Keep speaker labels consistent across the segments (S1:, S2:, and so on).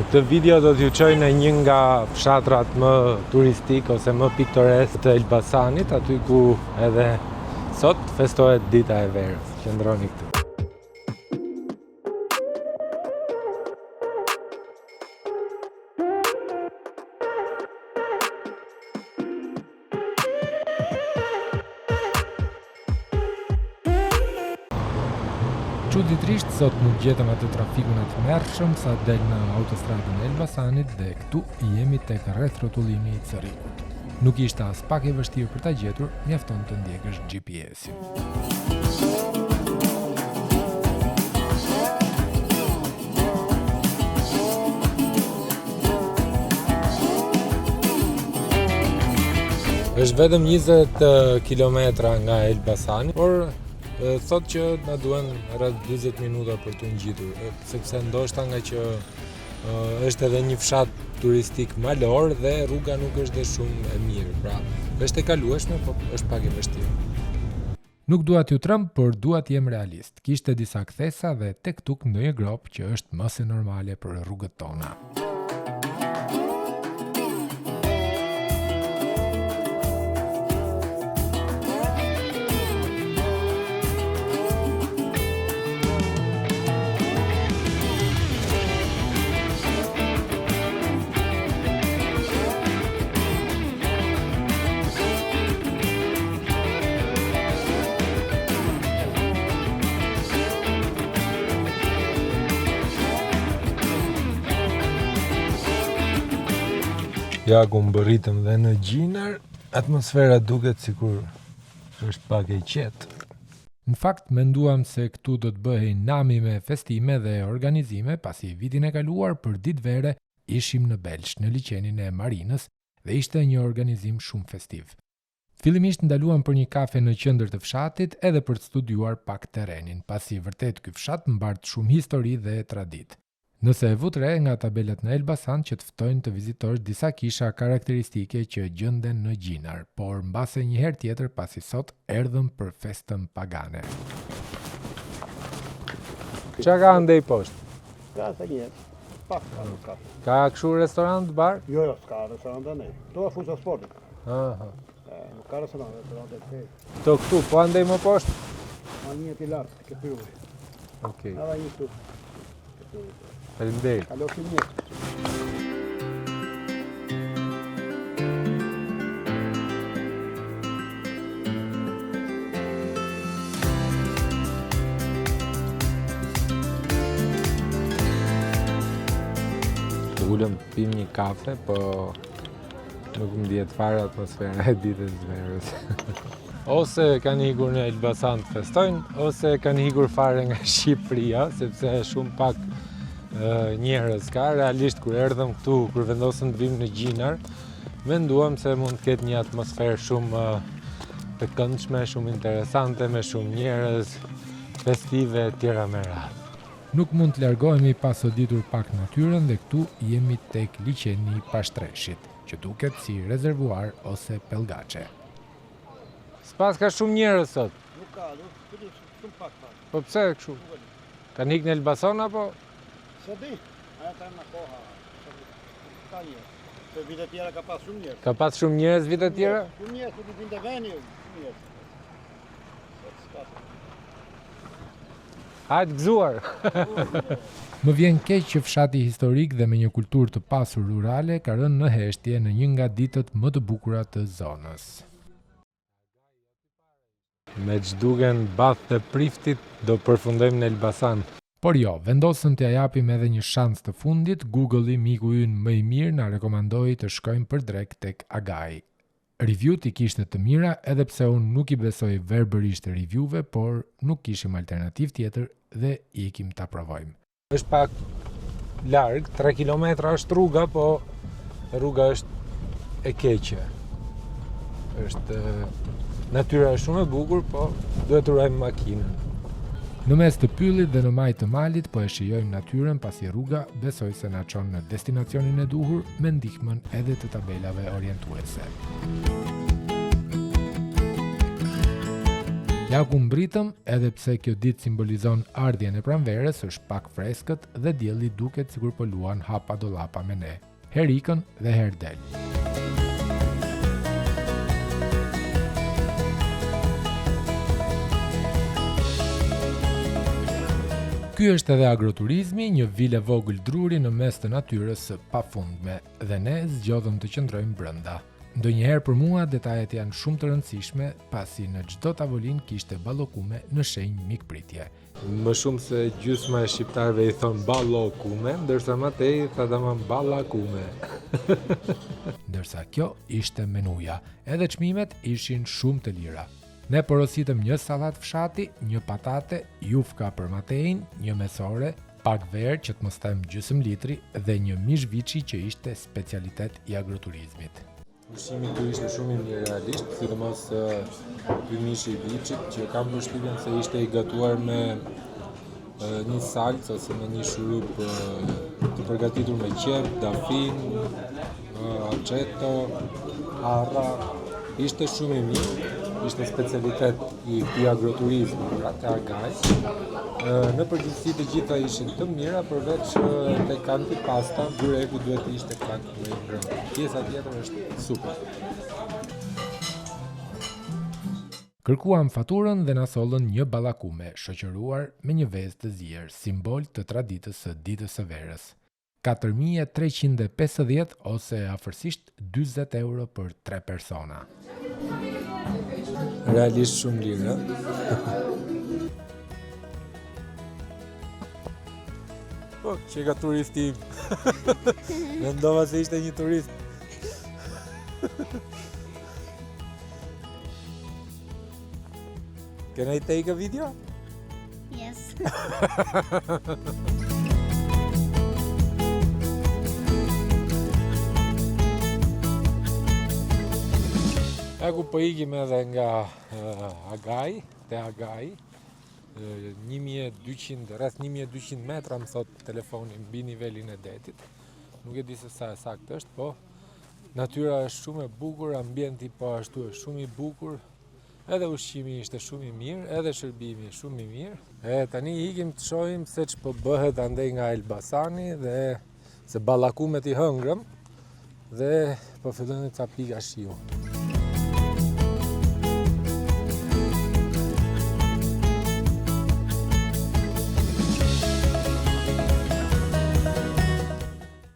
S1: Këtë video do t'ju çoj në një nga fshatrat më turistik ose më piktoresk të Elbasanit, aty ku edhe sot festohet dita e verës. Qëndroni këtu. Çuditërisht sot nuk gjetëm atë trafikun e tmerrshëm sa del në autostradën e Elbasanit dhe këtu jemi tek rrethrrotullimi i Cërrikut. Nuk ishte aspak e vështirë për ta gjetur, mjafton të ndjekësh GPS-in. Është vetëm 20 kilometra nga Elbasani, por thotë që na duhen rreth 40 minuta për t'u ngjitur, sepse ndoshta nga që është edhe një fshat turistik malor dhe rruga nuk është dhe shumë e mirë. Pra, është e kalueshme, po është pak e vështirë. Nuk dua t'ju tremb, por dua të jem realist. Kishte disa kthesa dhe tek tuk ndonjë gropë që është më se normale për rrugët tona. Ja ku mbërritëm dhe në Gjinar, atmosfera duket sikur është pak e qetë. Në fakt menduam se këtu do të bëhej nami me festime dhe organizime, pasi vitin e kaluar për ditë vere ishim në Belsh, në liqenin e Marinës dhe ishte një organizim shumë festiv. Fillimisht ndaluam për një kafe në qendër të fshatit edhe për të studiuar pak terrenin, pasi vërtet ky fshat mbart shumë histori dhe traditë. Nëse e vutë re nga tabelat në Elbasan që të ftojnë të vizitosh disa kisha karakteristike që gjenden në Gjinar, por mbase një herë tjetër pasi sot erdhëm për festën pagane. Ça ka andej poshtë?
S2: Ka sa njerëz. Pak ka, nuk ka.
S1: Ka kështu restorant, bar?
S2: Jo, jo, s'ka restorant andej. Këto a fusha sportit.
S1: Aha.
S2: Nuk ka restorant, restorant e këtej.
S1: Këto këtu, po andej më poshtë?
S2: Ma një aty lart, ke pylli.
S1: Okej.
S2: Edhe një këtu.
S1: Faleminderit.
S2: Kalofshi mirë.
S1: Ulem pim një kafe, po Nuk më ndihet fare atmosfera e ditës së verës. Ose kanë ikur në Elbasan të festojnë, ose kanë ikur fare nga Shqipëria, sepse shumë pak njerëz ka. Realisht, kur erdhëm këtu, kur vendosëm të vim në Gjinar, menduam se mund të ketë një atmosferë shumë të këndshme, shumë interesante, me shumë njerëz, festive e tjera me radhë. Nuk mund të largohemi pa soditur pak natyrën dhe këtu jemi tek liqeni i Pashtreshit, që duket si rezervuar ose pellgaçe. S'paska shumë njerëz sot.
S2: Nuk ka, nuk shumë pak ka.
S1: Po pse kështu? Kanë ikë në Elbasan apo?
S2: S'e di, ajo ta në koha. Ka njerëz. Se vitet tjera ka pas shumë njerëz.
S1: Ka pas shumë njerëz vitet tjera?
S2: Shumë njerëz, nuk i vinte veni, shumë njerëz.
S1: Hajt gëzuar! Më vjen keq që fshati historik dhe me një kulturë të pasur rurale ka rënë në heshtje në një nga ditët më të bukura të zonës. Me ç'duken bathët e priftit do përfundojmë në Elbasan. Por jo, vendosëm t'ia japim edhe një shans të fundit, Google-i miku ynë më i mirë na rekomandoi të shkojmë për drekë tek Agai. Review-t i kishte të mira edhe pse unë nuk i besoj verbërisht review-ve por nuk kishim alternativë tjetër dhe ikim ta provojmë. Është pak larg, 3 kilometra është rruga, po rruga është e keqe. Është natyra është shumë e bukur, po duhet të ruajmë makinën. Në mes të pyllit dhe në majë të malit po e shijojmë natyrën pasi rruga besoj se na çon në destinacionin e duhur me ndihmën edhe të tabelave orientuese. Ja ku mbritëm, edhe pse kjo ditë simbolizon ardhjen e pranverës, është pak freskët dhe dielli duket sikur po luan hapa dollapa me ne. Herë ikën dhe herë del. Ky është edhe agroturizmi, një vilë e vogël druri në mes të natyrës së pafundme dhe ne zgjodhëm të qëndrojmë brenda. Ndonjëherë për mua detajet janë shumë të rëndësishme, pasi në çdo tavolinë kishte ballokume në shenjë mikpritje. Më shumë se gjysma e shqiptarëve i thonë ballokume, ndërsa Matei tha tamam ballakume. Ndërsa kjo ishte menuja, edhe çmimet ishin shumë të lira. Ne porositëm një sallatë fshati, një patate, jufka për Matein, një mesore, pak verë që të mos them gjysmë litri dhe një mish viçi që ishte specialitet i agroturizmit. Ushqimi këtu ishte shumë i mirë realisht, sidomos ky mishi i viçit që kam përshtypjen se ishte i gatuar me një salcë ose me një shurup të përgatitur me qepë, dafinë, aceto, arra. Ishte shumë i mirë, ishte specialitet i këtij agroturizmi, pra te Agaj. Në përgjithësi të gjitha ishin të mira, përveç tek antipasta, byreku duhet të ishte pak më i ngrohtë. Pjesa tjetër është super. Kërkuam faturën dhe na sollën një ballakume, shoqëruar me një vezë të zier, simbol të traditës së ditës së verës. 4350 ose afërsisht 40 euro për 3 persona. Realisht shumë lirë. Po, që ka turisti im. Mendova se ishte një turist. Can I take a video?
S3: Yes.
S1: Ja ku po ikim edhe nga uh, Agaj, te Agaj, uh, 1200, rreth 1200 metra më thot telefoni mbi nivelin e detit. Nuk e di se sa e saktë është, po natyra është shumë e bukur, ambienti po ashtu është shumë i bukur, Edhe ushqimi ishte shumë i mirë, edhe shërbimi shumë i mirë. E tani ikim të shohim se ç'po bëhet andej nga Elbasani dhe se ballakumet i hëngrëm dhe po fillojnë ca pika shiu.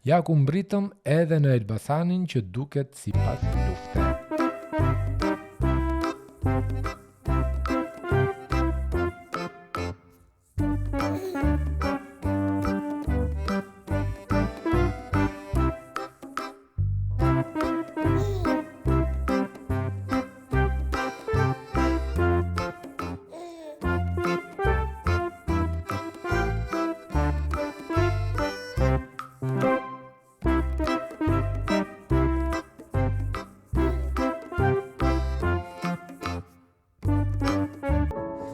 S1: Ja ku mbritëm edhe në Elbasanin që duket si pas lufte.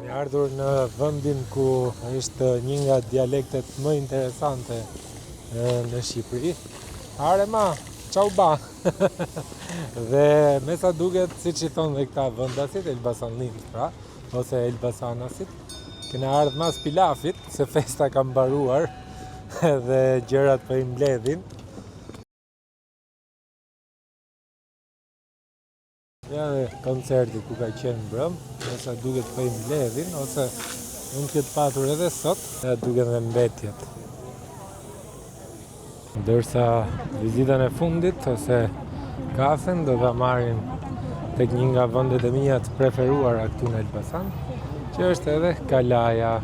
S1: Kemi ardhur në vendin ku është një nga dialektet më interesante në Shqipëri. Are ma, ça u ba? dhe me sa duket, siç i thonë dhe këta vendasit, elbasanlinjtë pra, ose elbasanasit, kena ardhë mas pilafit, se festa ka mbaruar dhe gjërat po i mbledhin. Ja dhe koncerti ku ka qenë mbrëm, me sa duket po i mbledhin, ose mund të ketë patur edhe sot, ja duken dhe mbetjet. Ndërsa vizitën e fundit ose kafen do ta marrim tek një nga vendet e mia të preferuara këtu në Elbasan, që është edhe Kalaja.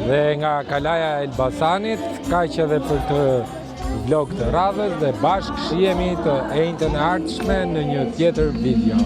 S1: Dhe nga Kalaja e Elbasanit, kaq edhe për këtë vlog të radhës dhe bashkë shihemi të enjten e ardhshme në një tjetër video.